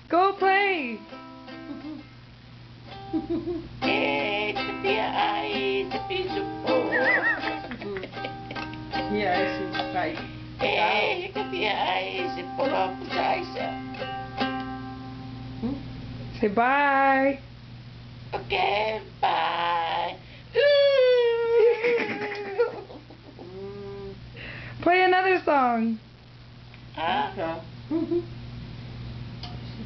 Go play. Yeah, she's right. Say bye. Okay, bye. Play another song. Huh? She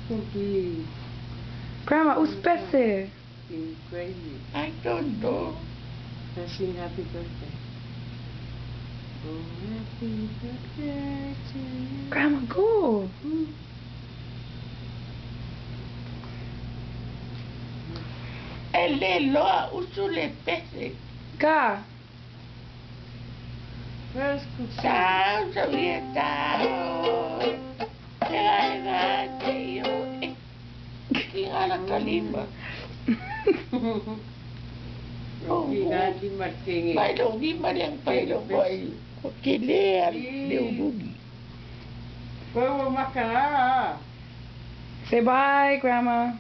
can be, Grandma, uspese. Be crazy. I don't know. Let's sing happy birthday. Oh, happy birthday to you. Grandma, go. Ele loa usu le pese. Ga. First cookie. Sao sao ia tao. Ega ega te io. Kinga la kalima. Kinga martingi. Mai lo ni mariang pai lo boy. O ke le al le urugi. Wewe makana. Say bye, Grandma.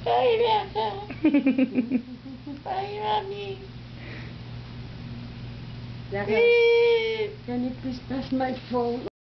Bye, Laka. Bye, Mami. Can you please pass my phone?